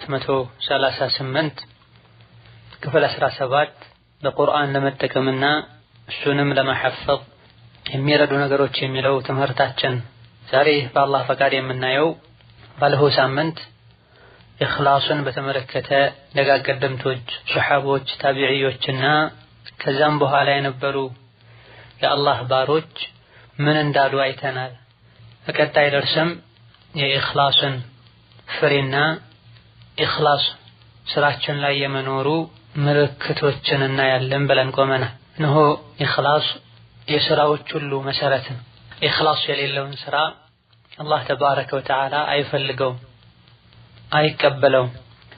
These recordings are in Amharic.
238 ክፍል 17 በቁርአን ለመጠቀምና እሱንም ለማሐፈዝ የሚረዱ ነገሮች የሚለው ትምህርታችን። ዛሬ በአላህ ፈቃድ የምናየው ባለፈው ሳምንት ኢኽላስን በተመለከተ ደጋግ ቀደምቶች ሱሐቦች፣ ታቢዒዮችና ከዛም በኋላ የነበሩ የአላህ ባሮች ምን እንዳሉ አይተናል። በቀጣይ ደርስም የኢኽላስን ፍሬና ኢኽላስ ስራችን ላይ የመኖሩ ምልክቶችን እናያለን ብለን ቆመናል። እነሆ ኢኽላስ የስራዎች ሁሉ መሰረት ነው። ኢኽላስ የሌለውን ስራ አላህ ተባረከ ወተዓላ አይፈልገውም፣ አይቀበለውም።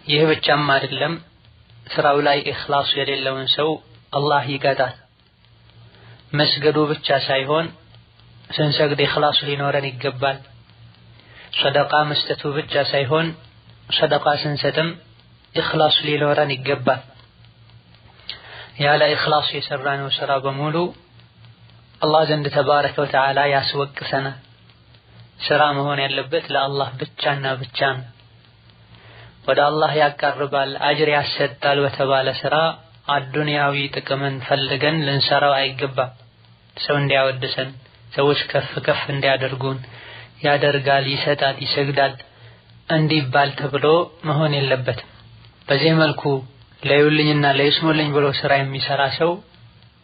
ይህ ብቻም አይደለም፣ ስራው ላይ ኢኽላስ የሌለውን ሰው አላህ ይቀጣል። መስገዱ ብቻ ሳይሆን ስንሰግድ ኢኽላስ ሊኖረን ይገባል። ሰደቃ መስጠቱ ብቻ ሳይሆን ሰደቃ ስንሰጥም ኢኽላስ ሊኖረን ይገባል። ያለ ኢኽላስ የሰራነው ስራ በሙሉ አላህ ዘንድ ተባረከ ወተዓላ ያስወቅሰናል። ስራ መሆን ያለበት ለአላህ ብቻና ብቻ ነው። ወደ አላህ ያቃርባል፣ አጅር ያሰጣል በተባለ ስራ አዱንያዊ ጥቅምን ፈልገን ልንሰራው አይገባም። ሰው እንዲያወድሰን፣ ሰዎች ከፍ ከፍ እንዲያደርጉን፣ ያደርጋል፣ ይሰጣል፣ ይሰግዳል እንዲባል ተብሎ መሆን የለበትም። በዚህ መልኩ ለዩልኝና ለይስሙልኝ ብሎ ስራ የሚሰራ ሰው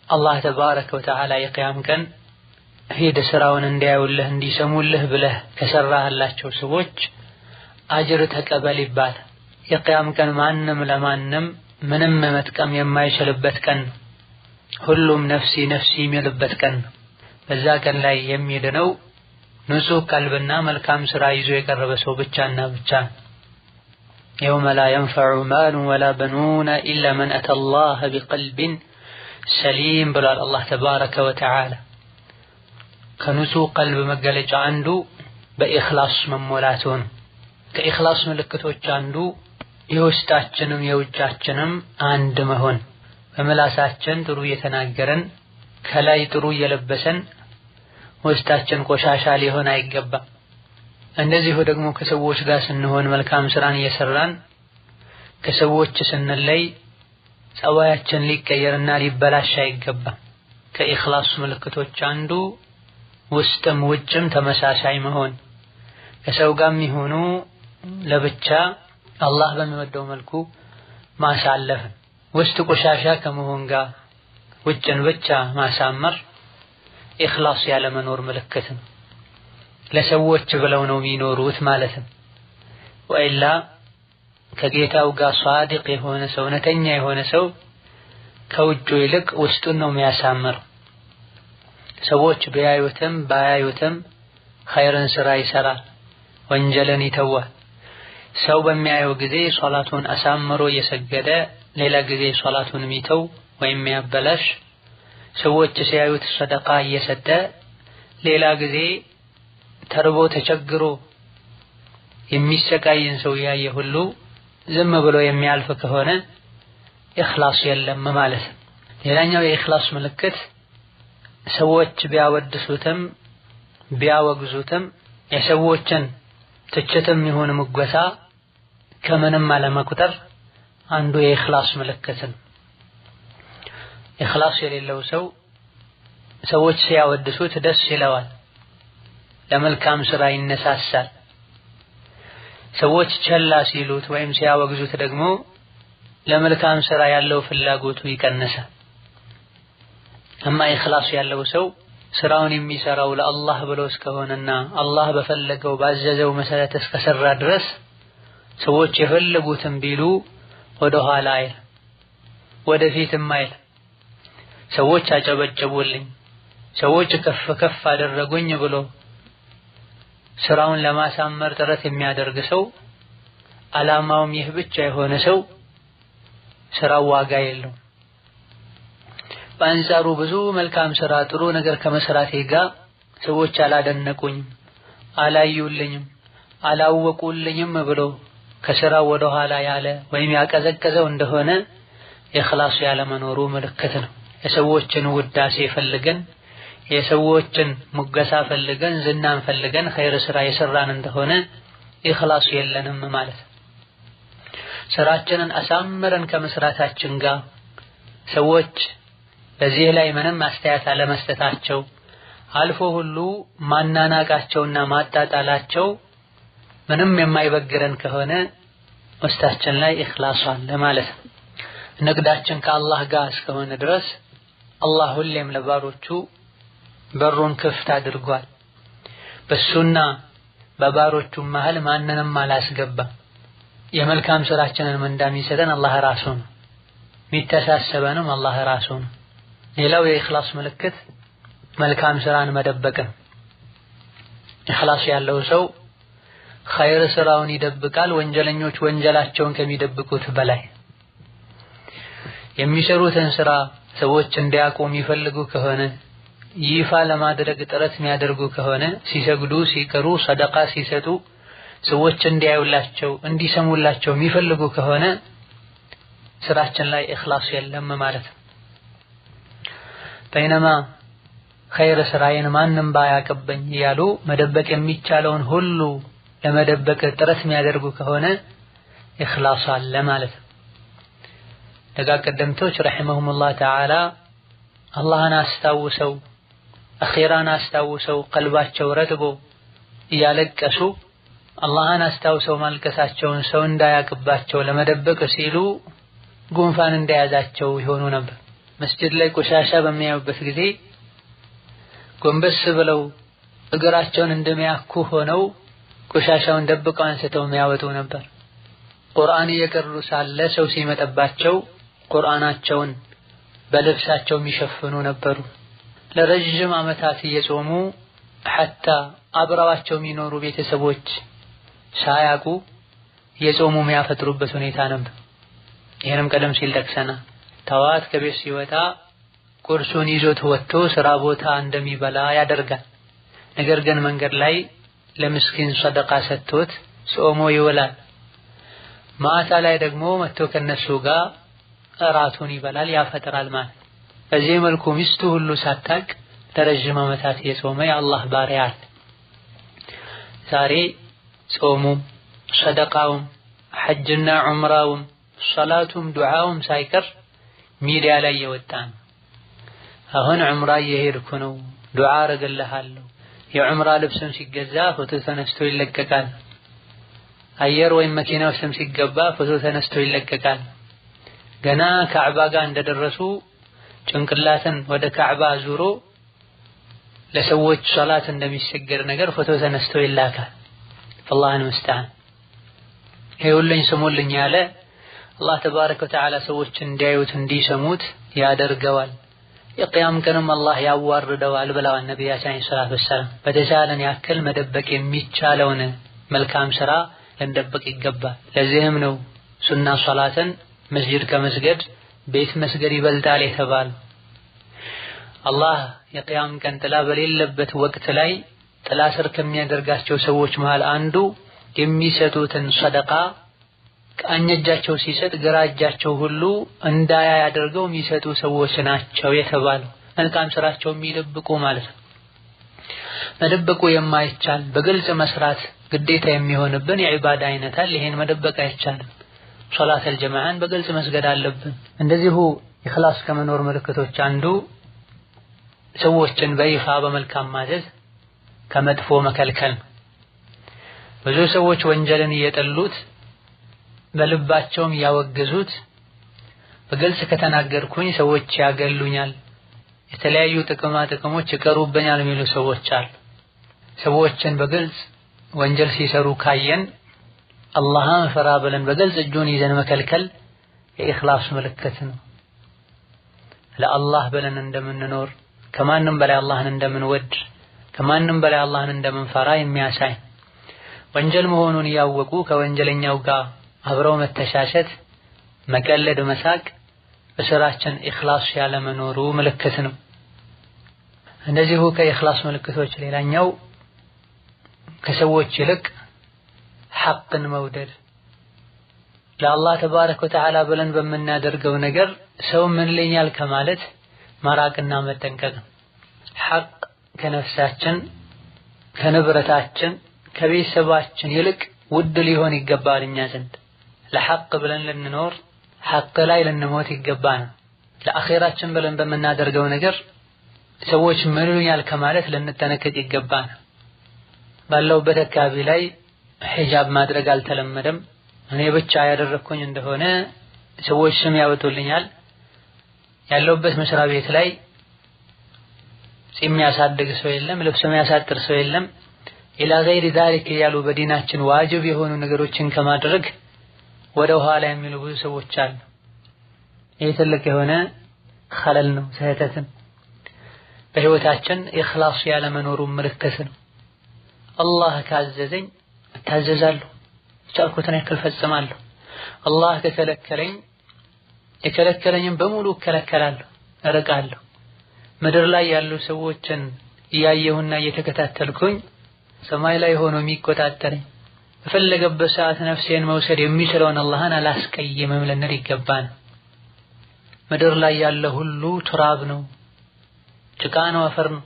አላህ ተባረከ ወተዓላ የቅያም ቀን ሂድ ስራውን እንዲያዩልህ እንዲሰሙልህ ብለህ ከሰራህላቸው ሰዎች አጅር ተቀበል ይባላል። የቅያም ቀን ማንም ለማንም ምንም መጥቀም የማይችልበት ቀን ነው። ሁሉም ነፍሲ ነፍሲ የሚልበት ቀን ነው። በዛ ቀን ላይ የሚድነው ንጹህ ቀልብና መልካም ስራ ይዞ የቀረበ ሰው ብቻና ብቻ። የውመ ላ የንፈዑ ማሉን ወላ በኑነ ኢላ መን አተላህ ቢቀልቢን ሰሊም ብሏል አላህ ተባረከ ወተዓላ። ከንጹህ ቀልብ መገለጫ አንዱ በኢኽላስ መሞላቱ ነው። ከኢኽላስ ምልክቶች አንዱ የውስጣችንም የውጫችንም አንድ መሆን፣ በምላሳችን ጥሩ እየተናገረን ከላይ ጥሩ እየለበሰን ውስጣችን ቆሻሻ ሊሆን አይገባም። እንደዚሁ ደግሞ ከሰዎች ጋር ስንሆን መልካም ስራን እየሰራን ከሰዎች ስንለይ ጸባያችን ሊቀየርና ሊበላሽ አይገባም። ከኢኽላስ ምልክቶች አንዱ ውስጥም ውጭም ተመሳሳይ መሆን፣ ከሰው ጋር የሚሆኑ ለብቻ አላህ በሚወደው መልኩ ማሳለፍ፣ ውስጥ ቆሻሻ ከመሆን ጋር ውጭን ብቻ ማሳመር ኢኽላስ ያለመኖር ምልክት ነው። ለሰዎች ብለው ነው የሚኖሩት ማለት ነው። ወኢላ ከጌታው ጋር ሷዲቅ የሆነ ሰው እውነተኛ የሆነ ሰው ከውጩ ይልቅ ውስጡን ነው የሚያሳምረው። ሰዎች ቢያዩትም ባያዩትም ኸይርን ስራ ይሰራል፣ ወንጀልን ይተዋል። ሰው በሚያየው ጊዜ ሶላቱን አሳምሮ እየሰገደ ሌላ ጊዜ ሶላቱን የሚተው ወይም የሚያበላሽ፣ ሰዎች ሲያዩት ሰደቃ እየሰጠ ሌላ ጊዜ ተርቦ ተቸግሮ የሚሰቃይን ሰው ያየ ሁሉ ዝም ብሎ የሚያልፍ ከሆነ ኢኽላስ የለም ማለት ነው። ሌላኛው የኢኽላስ ምልክት ሰዎች ቢያወድሱትም ቢያወግዙትም የሰዎችን ትችትም ይሁን ሙገሳ ከምንም አለመቁጠር አንዱ የኢኽላስ ምልክት ነው። ኢኽላስ የሌለው ሰው ሰዎች ሲያወድሱት ደስ ይለዋል፣ ለመልካም ስራ ይነሳሳል። ሰዎች ቸላ ሲሉት ወይም ሲያወግዙት ደግሞ ለመልካም ስራ ያለው ፍላጎቱ ይቀንሳል። እማ ኢኽላስ ያለው ሰው ስራውን የሚሰራው ለአላህ ብሎ እስከሆነና አላህ በፈለገው ባዘዘው መሰረት እስከሰራ ድረስ ሰዎች የፈለጉትን ቢሉ ወደ ኋላ አይል፣ ወደፊትም አይል። ሰዎች አጨበጨቡልኝ፣ ሰዎች ከፍ ከፍ አደረጉኝ ብሎ ስራውን ለማሳመር ጥረት የሚያደርግ ሰው ዓላማውም ይህ ብቻ የሆነ ሰው ስራው ዋጋ የለውም። በአንጻሩ ብዙ መልካም ስራ ጥሩ ነገር ከመስራቴ ጋር ሰዎች አላደነቁኝም፣ አላዩልኝም፣ አላወቁልኝም ብሎ ከስራው ወደ ኋላ ያለ ወይም ያቀዘቀዘው እንደሆነ ኢኽላስ ያለመኖሩ ምልክት ነው። የሰዎችን ውዳሴ ፈልገን የሰዎችን ሙገሳ ፈልገን ዝናን ፈልገን ኸይር ስራ የሰራን እንደሆነ ኢኽላስ የለንም ማለት ነው። ስራችንን አሳምረን ከመስራታችን ጋር ሰዎች በዚህ ላይ ምንም አስተያየት አለመስጠታቸው አልፎ ሁሉ ማናናቃቸውና ማጣጣላቸው ምንም የማይበግረን ከሆነ ውስጣችን ላይ ኢኽላስ አለ ማለት ነው። ንግዳችን ከአላህ ጋር እስከሆነ ድረስ አላህ ሁሌም ለባሮቹ በሩን ክፍት አድርጓል። በሱና በባሮቹ መሃል ማንንም አላስገባም። የመልካም ስራችንን ምንዳ የሚሰጠን አላህ ራሱ ነው። የሚተሳሰበንም አላህ ራሱ ነው። ሌላው የኢኽላስ ምልክት መልካም ስራን መደበቅ ነው። ኢኽላስ ያለው ሰው ኸይር ስራውን ይደብቃል፣ ወንጀለኞች ወንጀላቸውን ከሚደብቁት በላይ። የሚሰሩትን ስራ ሰዎች እንዲያውቁ የሚፈልጉ ከሆነ ይፋ ለማድረግ ጥረት የሚያደርጉ ከሆነ ሲሰግዱ፣ ሲቀሩ፣ ሰደቃ ሲሰጡ ሰዎች እንዲያዩላቸው እንዲሰሙላቸው የሚፈልጉ ከሆነ ስራችን ላይ ኢኽላስ የለም ማለት ነው። በይነማ ኸይር ስራዬን ማንም ባያቀበኝ እያሉ መደበቅ የሚቻለውን ሁሉ ለመደበቅ ጥረት የሚያደርጉ ከሆነ ኢኽላስ አለ ማለት ነው። ደጋግ ቀደምቶች ረሒመሁሙላህ ተዓላ አላህን አስታውሰው አኺራን አስታውሰው ቀልባቸው ረጥቦ እያለቀሱ አላህን አስታውሰው ማልቀሳቸውን ሰው እንዳያቅባቸው ለመደበቅ ሲሉ ጉንፋን እንደያዛቸው ይሆኑ ነበር። መስጂድ ላይ ቆሻሻ በሚያዩበት ጊዜ ጎንበስ ብለው እግራቸውን እንደሚያኩ ሆነው ቆሻሻውን ደብቀው አንስተው የሚያወጡ ነበር። ቁርአን እየቀሩ ሳለ ሰው ሲመጣባቸው ቁርአናቸውን በልብሳቸው የሚሸፍኑ ነበሩ። ለረጅም ዓመታት እየጾሙ ሐታ አብረዋቸው የሚኖሩ ቤተሰቦች ሳያውቁ እየጾሙ የሚያፈጥሩበት ሁኔታ ነበር። ይህንም ቀደም ሲል ጠቅሰናል። ጠዋት ከቤት ሲወጣ ቁርሱን ይዞት ወጥቶ ስራ ቦታ እንደሚበላ ያደርጋል። ነገር ግን መንገድ ላይ ለምስኪን ሰደቃ ሰጥቶት ጾሞ ይውላል። ማታ ላይ ደግሞ መጥቶ ከነሱ ጋር እራቱን ይበላል፣ ያፈጥራል ማለት። በዚህ መልኩ ሚስቱ ሁሉ ሳታቅ ለረጅም ዓመታት የጾመ የአላህ ባሪያ አለ። ዛሬ ጾሙም ሰደቃውም ሐጅና ዑምራውም ሰላቱም ዱዓውም ሳይቀር ሚዲያ ላይ የወጣ ነው። አሁን ዑምራ እየሄድኩ ነው፣ ዱዓ አረግልሃለሁ። የዑምራ ልብስም ሲገዛ ፎቶ ተነስቶ ይለቀቃል። አየር ወይም መኪና ውስጥም ሲገባ ፎቶ ተነስቶ ይለቀቃል። ገና ካዕባ ጋር እንደደረሱ ጭንቅላትን ወደ ካዕባ ዙሮ ለሰዎች ሶላት እንደሚሰገድ ነገር ፎቶ ተነስቶ ይላካል። አላህን ሙስተዓን። ይኸውልኝ ስሙልኝ ያለ አላህ ተባረከ ወተዓላ ሰዎች እንዲያዩት እንዲሰሙት ያደርገዋል። የቅያም ቀንም አላህ ያዋርደዋል ብለዋል ነቢያችን ዓለይሂ ሰላቱ ወሰላም። በተቻለን ያክል መደበቅ የሚቻለውን መልካም ስራ ልንደብቅ ይገባል። ለዚህም ነው ሱና ሶላትን መስጂድ ከመስገድ ቤት መስገድ ይበልጣል የተባለው። አላህ የቅያም ቀን ጥላ በሌለበት ወቅት ላይ ጥላ ስር ከሚያደርጋቸው ሰዎች መሃል አንዱ የሚሰጡትን ሰደቃ ቀኝ እጃቸው ሲሰጥ ግራ እጃቸው ሁሉ እንዳያይ አድርገው የሚሰጡ ሰዎች ናቸው የተባለው። መልካም ስራቸው የሚደብቁ ማለት ነው። መደበቁ የማይቻል በግልጽ መስራት ግዴታ የሚሆንብን የዒባዳ አይነት አለ። ይሄን መደበቅ አይቻልም። ሶላት አልጀማዓን በግልጽ መስገድ አለብን። እንደዚሁ ኢኽላስ ከመኖር ምልክቶች አንዱ ሰዎችን በይፋ በመልካም ማዘዝ ከመጥፎ መከልከል። ብዙ ሰዎች ወንጀልን እየጠሉት በልባቸውም ያወግዙት፣ በግልጽ ከተናገርኩኝ ሰዎች ያገሉኛል፣ የተለያዩ ጥቅማ ጥቅሞች ይቀሩብኛል የሚሉ ሰዎች አሉ። ሰዎችን በግልጽ ወንጀል ሲሰሩ ካየን አላህን ፍራ ብለን በግልጽ እጁን ይዘን መከልከል የኢኽላስ ምልክት ነው። ለአላህ ብለን እንደምንኖር ከማንም በላይ አላህን እንደምንወድ ከማንም በላይ አላህን እንደምንፈራ የሚያሳይ ወንጀል መሆኑን እያወቁ ከወንጀለኛው ጋር አብረው መተሻሸት፣ መቀለድ፣ መሳቅ በስራችን ኢኽላስ ያለመኖሩ ምልክት ነው። እንደዚሁ ከኢኽላስ ምልክቶች ሌላኛው ከሰዎች ይልቅ ሐቅን መውደድ፣ ለአላህ ተባረከ ወተዓላ ብለን በምናደርገው ነገር ሰው ምን ይለኛል ከማለት መራቅና መጠንቀቅ። ሐቅ ከነፍሳችን፣ ከንብረታችን፣ ከቤተሰባችን ይልቅ ውድ ሊሆን ይገባል እኛ ዘንድ። ለሐቅ ብለን ልንኖር ሐቅ ላይ ልንሞት ይገባናል። ለአኼራችን ብለን በምናደርገው ነገር ሰዎች ምን ይሉኛል ከማለት ልንጠነቀቅ ይገባናል። ባለውበት አካባቢ ላይ ሒጃብ ማድረግ አልተለመደም። እኔ ብቻ ያደረኩኝ እንደሆነ ሰዎች ስም ያወጡልኛል። ያለውበት መስሪያ ቤት ላይ ጺም የሚያሳድግ ሰው የለም፣ ልብስ የሚያሳጥር ሰው የለም። ኢላ ገይሪ ዛሊክ እያሉ በዲናችን ዋጅብ የሆኑ ነገሮችን ከማድረግ ወደ ኋላ የሚሉ ብዙ ሰዎች አሉ። ይህ ትልቅ የሆነ ኸለል ነው፣ ስህተትን በህይወታችን ኢኽላስ ያለመኖሩ ምልክት ነው። አላህ ካዘዘኝ እታዘዛለሁ፣ የቻልኩትን ያክል ፈጽማለሁ። አላህ ከከለከለኝ የከለከለኝም በሙሉ እከለከላለሁ፣ እርቃለሁ። ምድር ላይ ያሉ ሰዎችን እያየሁና እየተከታተልኩኝ ሰማይ ላይ ሆኖ የሚቆጣጠረኝ በፈለገበት ሰዓት ነፍሴን መውሰድ የሚችለውን አላህን አላስቀይምም ልንል ይገባል። ምድር ላይ ያለ ሁሉ ቱራብ ነው፣ ጭቃ ነው፣ አፈር ነው።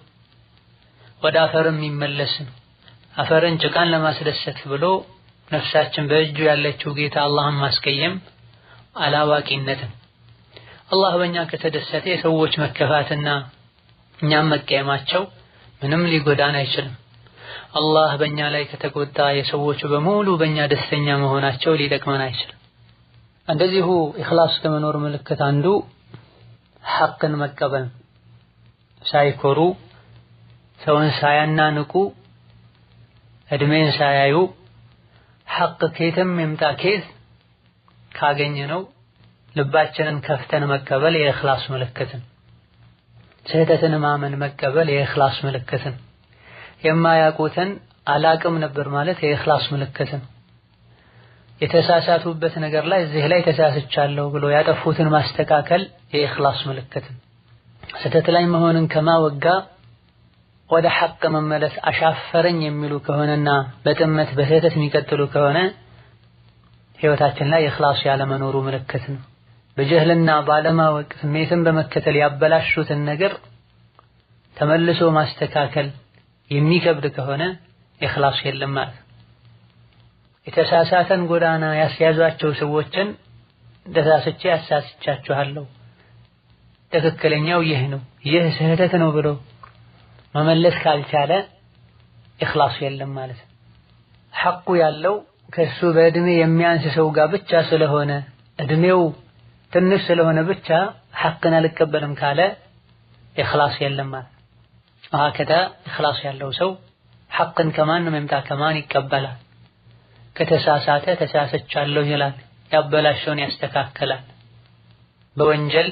ወደ አፈርም የሚመለስ ነው። አፈርን ጭቃን ለማስደሰት ብሎ ነፍሳችን በእጁ ያለችው ጌታ አላህን ማስቀየም አላዋቂነትም። አላህ በእኛ ከተደሰተ የሰዎች መከፋትና እኛም መቀየማቸው ምንም ሊጎዳን አይችልም። አላህ በእኛ ላይ ከተቆጣ የሰዎቹ በሙሉ በእኛ ደስተኛ መሆናቸው ሊጠቅመን አይችልም። እንደዚሁ ኢኽላስ ከመኖር ምልክት አንዱ ሐቅን መቀበል፣ ሳይኮሩ ሰውን ሳያናንቁ እድሜን ሳያዩ ሐቅ ከየትም ይምጣ ከየት ካገኘነው ልባችንን ከፍተን መቀበል የኢኽላስ ምልክት ነው። ስህተትን ማመን መቀበል የኢኽላስ ምልክት ነው። የማያውቁትን አላቅም ነበር ማለት የኢኽላስ ምልክት ነው። የተሳሳቱበት ነገር ላይ እዚህ ላይ ተሳስቻለሁ ብሎ ያጠፉትን ማስተካከል የኢኽላስ ምልክት ነው። ስህተት ላይ መሆንን ከማወጋ ወደ ሐቅ መመለስ አሻፈረኝ የሚሉ ከሆነና በጥመት በስህተት የሚቀጥሉ ከሆነ ህይወታችን ላይ ኢኽላስ ያለመኖሩ ምልክት ነው። በጀህልና ባለማወቅ ስሜትን በመከተል ያበላሹትን ነገር ተመልሶ ማስተካከል የሚከብድ ከሆነ ኢኽላስ የለም ማለት ነው። የተሳሳተን ጎዳና ያስያዟቸው ሰዎችን ተሳስቼ አሳስቻችኋለሁ፣ ትክክለኛው ይህ ነው፣ ይህ ስህተት ነው ብሎ መመለስ ካልቻለ ኢኽላስ የለም ማለት ነው። ሐቁ ያለው ከሱ በእድሜ የሚያንስ ሰው ጋር ብቻ ስለሆነ እድሜው ትንሽ ስለሆነ ብቻ ሐቅን አልቀበልም ካለ ኢኽላስ የለም ማለት ነው። ወሀከዛ ኢኽላስ ያለው ሰው ሐቅን ከማንም ይምጣ ከማን ይቀበላል። ከተሳሳተ ተሳስቻለሁ ይላል፣ ያበላሸውን ያስተካክላል። በወንጀል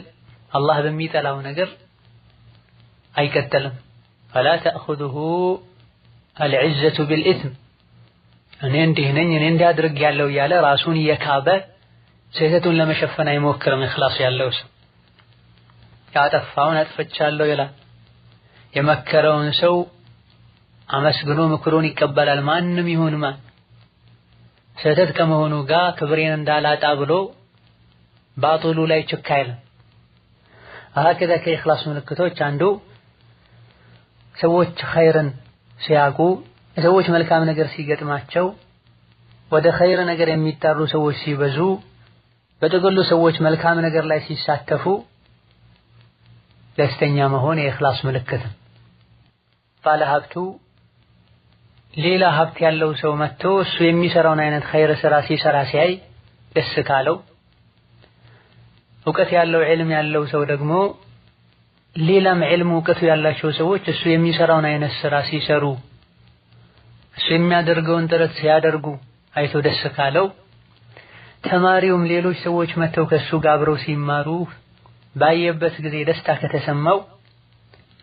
አላህ በሚጠላው ነገር አይቀጥልም። ፈላ ተእኹዙሁ አልዕዘቱ ቢልኢስም፣ እኔ እንዲህ ነኝ እኔ እንዲህ አድርጌያለሁ እያለ ራሱን እየካበ ስህተቱን ለመሸፈን አይሞክርም። ኢኽላስ ያለው ሰው ያጠፋውን አጥፍቻለሁ ይላል። የመከረውን ሰው አመስግኖ ምክሩን ይቀበላል። ማንም ይሁን ማን ስህተት ከመሆኑ ጋር ክብሬን እንዳላጣ ብሎ ባጥሉ ላይ ችክ አይልም። ሀከዛ ከኢኽላስ ምልክቶች አንዱ ሰዎች ኸይርን ሲያውቁ፣ ሰዎች መልካም ነገር ሲገጥማቸው፣ ወደ ኸይር ነገር የሚጠሩ ሰዎች ሲበዙ፣ በጥቅሉ ሰዎች መልካም ነገር ላይ ሲሳተፉ ደስተኛ መሆን የኢኽላስ ምልክት ነው። ባለ ሀብቱ ሌላ ሀብት ያለው ሰው መጥቶ እሱ የሚሰራውን አይነት ኸይር ስራ ሲሰራ ሲያይ ደስ ካለው፣ እውቀት ያለው ዒልም ያለው ሰው ደግሞ ሌላም ዒልም እውቀቱ ያላቸው ሰዎች እሱ የሚሰራውን አይነት ስራ ሲሰሩ እሱ የሚያደርገውን ጥረት ሲያደርጉ አይቶ ደስ ካለው፣ ተማሪውም ሌሎች ሰዎች መጥተው ከሱ ጋር አብረው ሲማሩ ባየበት ጊዜ ደስታ ከተሰማው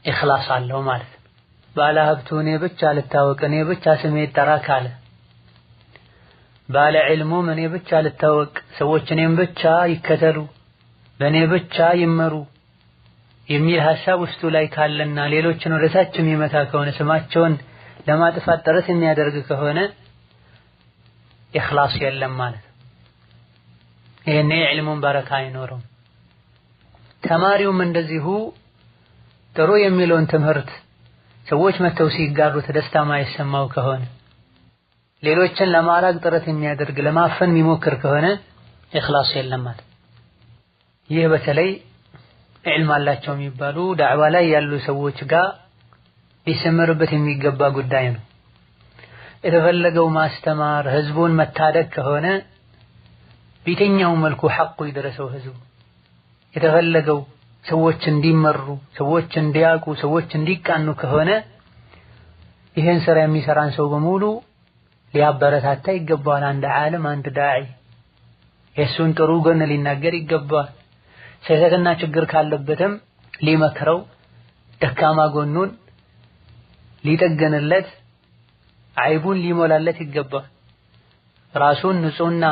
ኢኽላስ አለው ማለት ነው። ባለ ሀብቱ እኔ ብቻ ልታወቅ እኔ ብቻ ስሜ ይጠራ ካለ፣ ባለ ዒልሙም እኔ ብቻ ልታወቅ ሰዎች እኔም ብቻ ይከተሉ በእኔ ብቻ ይመሩ የሚል ሐሳብ ውስጡ ላይ ካለና ሌሎችን ወደታች የሚመታ ከሆነ ስማቸውን ለማጥፋት ጥረት የሚያደርግ ከሆነ ኢኽላስ የለም ማለት ነው። ይሄኔ ዒልሙን በረካ አይኖረውም። ተማሪውም እንደዚሁ ጥሩ የሚለውን ትምህርት ሰዎች መተው ሲጋሩት ደስታ ማይሰማው ከሆነ፣ ሌሎችን ለማራቅ ጥረት የሚያደርግ ለማፈን የሚሞክር ከሆነ ኢኽላስ የለም ማለት። ይህ በተለይ ዒልም አላቸው የሚባሉ ዳዕዋ ላይ ያሉ ሰዎች ጋር ሊሰመርበት የሚገባ ጉዳይ ነው። የተፈለገው ማስተማር ህዝቡን መታደግ ከሆነ በየትኛው መልኩ ሐቁ ይድረሰው ህዝቡ። የተፈለገው ሰዎች እንዲመሩ፣ ሰዎች እንዲያውቁ፣ ሰዎች እንዲቃኑ ከሆነ ይህን ስራ የሚሰራን ሰው በሙሉ ሊያበረታታ ይገባዋል። አንድ ዓለም፣ አንድ ዳዒ የእሱን ጥሩ ጎን ሊናገር ይገባዋል። ስህተትና ችግር ካለበትም ሊመክረው፣ ደካማ ጎኑን ሊጠገንለት፣ አይቡን ሊሞላለት ይገባዋል። ራሱን ንጹህና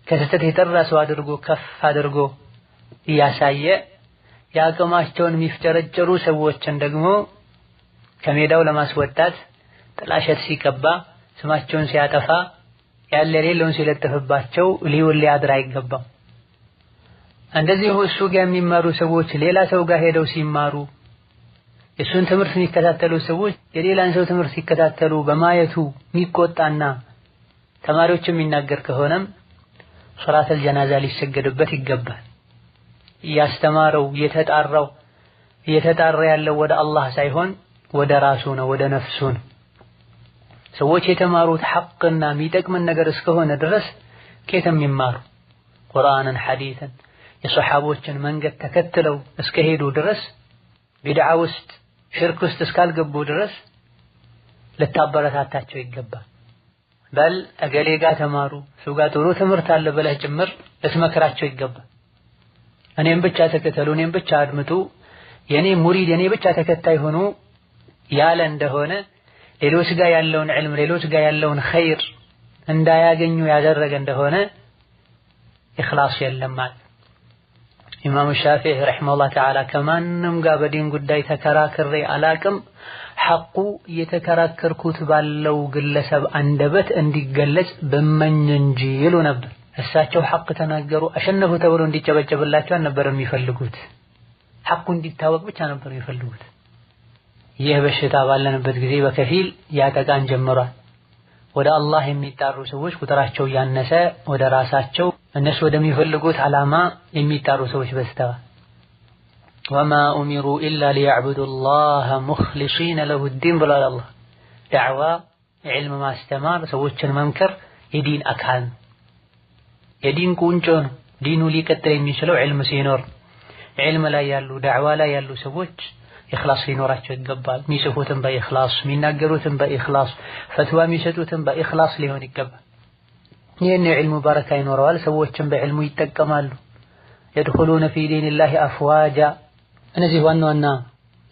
ከስህተት የጠራ ሰው አድርጎ ከፍ አድርጎ እያሳየ የአቅማቸውን የሚፍጨረጨሩ ሰዎችን ደግሞ ከሜዳው ለማስወጣት ጥላሸት ሲቀባ፣ ስማቸውን ሲያጠፋ፣ ያለ የሌለውን ሲለጥፍባቸው ሊውል ሊያድር አይገባም። እንደዚሁ እሱ ጋር የሚማሩ ሰዎች ሌላ ሰው ጋር ሄደው ሲማሩ የእሱን ትምህርት የሚከታተሉ ሰዎች የሌላን ሰው ትምህርት ሲከታተሉ በማየቱ የሚቆጣና ተማሪዎች የሚናገር ከሆነም ሶላተል ጀናዛ ሊሰገድበት ይገባል። እያስተማረው እየተጣራው እየተጣራ ያለው ወደ አላህ ሳይሆን ወደ ራሱ ነው፣ ወደ ነፍሱ ነው። ሰዎች የተማሩት ሐቅና የሚጠቅምን ነገር እስከሆነ ድረስ ከየትም ይማሩ ቁርአንን፣ ሐዲስን፣ የሰሓቦችን መንገድ ተከትለው እስከሄዱ ድረስ ቢድዓ ውስጥ ሽርክ ውስጥ እስካልገቡ ድረስ ልታበረታታቸው ይገባል። በል እገሌ ጋር ተማሩ፣ እሱ ጋር ጥሩ ትምህርት አለ ብለህ ጭምር ልትመክራቸው ይገባል። እኔም ብቻ ተከተሉ፣ እኔም ብቻ አድምጡ፣ የኔ ሙሪድ የኔ ብቻ ተከታይ ሆኑ ያለ እንደሆነ ሌሎች ጋር ያለውን ዕልም ሌሎች ጋር ያለውን ኸይር እንዳያገኙ ያደረገ እንደሆነ ኢኽላስ የለም ማለት። ኢማሙ ሻፊዒ رحمه الله تعالى ከማንም ጋር በዲን ጉዳይ ተከራክሬ አላቅም፣ ሐቁ እየተከራከርኩት ባለው ግለሰብ አንደበት እንዲገለጽ ብመኝ እንጂ ይሉ ነበር። እሳቸው ሐቅ ተናገሩ አሸነፉ ተብሎ እንዲጨበጨብላቸው አልነበር የሚፈልጉት፣ ሐቁ እንዲታወቅ ብቻ ነበር የሚፈልጉት። ይህ በሽታ ባለንበት ጊዜ በከፊል ያጠቃን ጀምሯል። ወደ አላህ የሚጣሩ ሰዎች ቁጥራቸው ያነሰ፣ ወደ ራሳቸው እነሱ ወደሚፈልጉት ዓላማ የሚጣሩ ሰዎች በዝተዋል። وما أمروا إلا ليعبدوا الله مخلصين له الدين ብሏል አላህ። ዳዕዋ፣ ዒልም ማስተማር፣ ሰዎችን መምከር የዲን አካል ነው፣ የዲን ቁንጮ ነው። ዲኑ ሊቀጥል የሚችለው ዒልም ሲኖር፣ ዒልም ላይ ያሉ ዳዕዋ ላይ ያሉ ሰዎች ኢኽላስ ሊኖራቸው ይገባል። የሚጽፉትም በኢኽላስ፣ የሚናገሩትም በኢኽላስ፣ ፈትዋ የሚሰጡትም በኢኽላስ ሊሆን ይገባል። ይህን የዕልሙ በረካ ይኖረዋል። ሰዎችም በዕልሙ ይጠቀማሉ። يدخلون في دين الله أفواجا። እነዚህ ዋና ዋና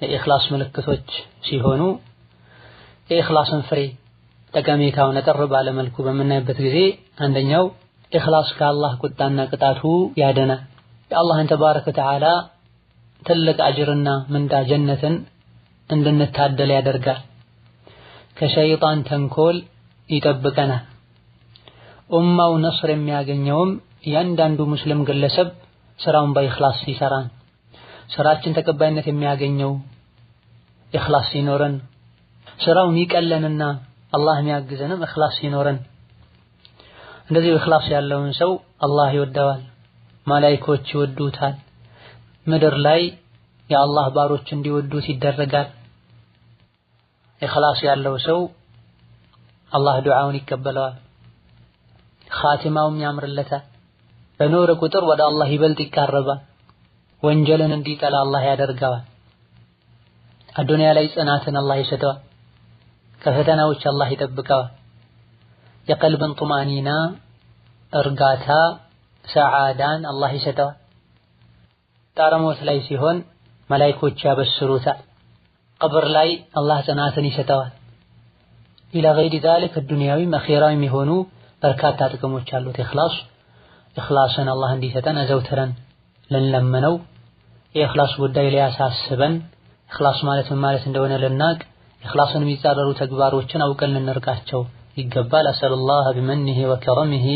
የኢኽላስ ምልክቶች ሲሆኑ የኢኽላስን ፍሬ ጠቀሜታውን አጠር ባለ መልኩ በምናይበት ጊዜ አንደኛው ኢኽላስ ከአላህ ቁጣና ቅጣቱ ያደናል። የአላህን تبارك وتعالى ትልቅ አጅርና ምንዳ ጀነትን እንድንታደል ያደርጋል። ከሸይጣን ተንኮል ይጠብቀናል። ኡማው ነስር የሚያገኘውም እያንዳንዱ ሙስሊም ግለሰብ ስራውን በኢኽላስ ሲሰራ፣ ስራችን ተቀባይነት የሚያገኘው ኢኽላስ ሲኖረን፣ ስራው የሚቀለንና አላህ የሚያግዘንም ኢኽላስ ሲኖረን። እንደዚህ ኢኽላስ ያለውን ሰው አላህ ይወደዋል፣ መላኢኮች ይወዱታል። ምድር ላይ የአላህ ባሮች እንዲወዱት ይደረጋል። ኢኽላስ ያለው ሰው አላህ ዱዓውን ይቀበለዋል፣ ኻቲማውም ያምርለታል። በኖረ ቁጥር ወደ አላህ ይበልጥ ይቃረባል። ወንጀልን እንዲጠላ አላህ ያደርገዋል። አዱንያ ላይ ጽናትን አላህ ይሰጠዋል። ከፈተናዎች አላህ ይጠብቀዋል። የቀልብን ጡማኒና፣ እርጋታ፣ ሰዓዳን አላህ ይሰጠዋል። ጣረሞት ላይ ሲሆን መላኢኮች ያበስሩታል። ቀብር ላይ አላህ ጽናትን ይሰጠዋል። إلى غير ذلك ዱንያዊም አኺራዊም የሆኑ በርካታ ጥቅሞች አሉት ኢኽላስ። ኢኽላስን አላህ እንዲሰጠን አዘውትረን ልንለምነው፣ የኢኽላስ ጉዳይ ሊያሳስበን፣ ኢኽላስ ማለት ምን ማለት እንደሆነ ልናቅ፣ ኢኽላስን የሚጻረሩ ተግባሮችን አውቀን ልንርቃቸው ይገባል። أسأل الله بمنه وكرمه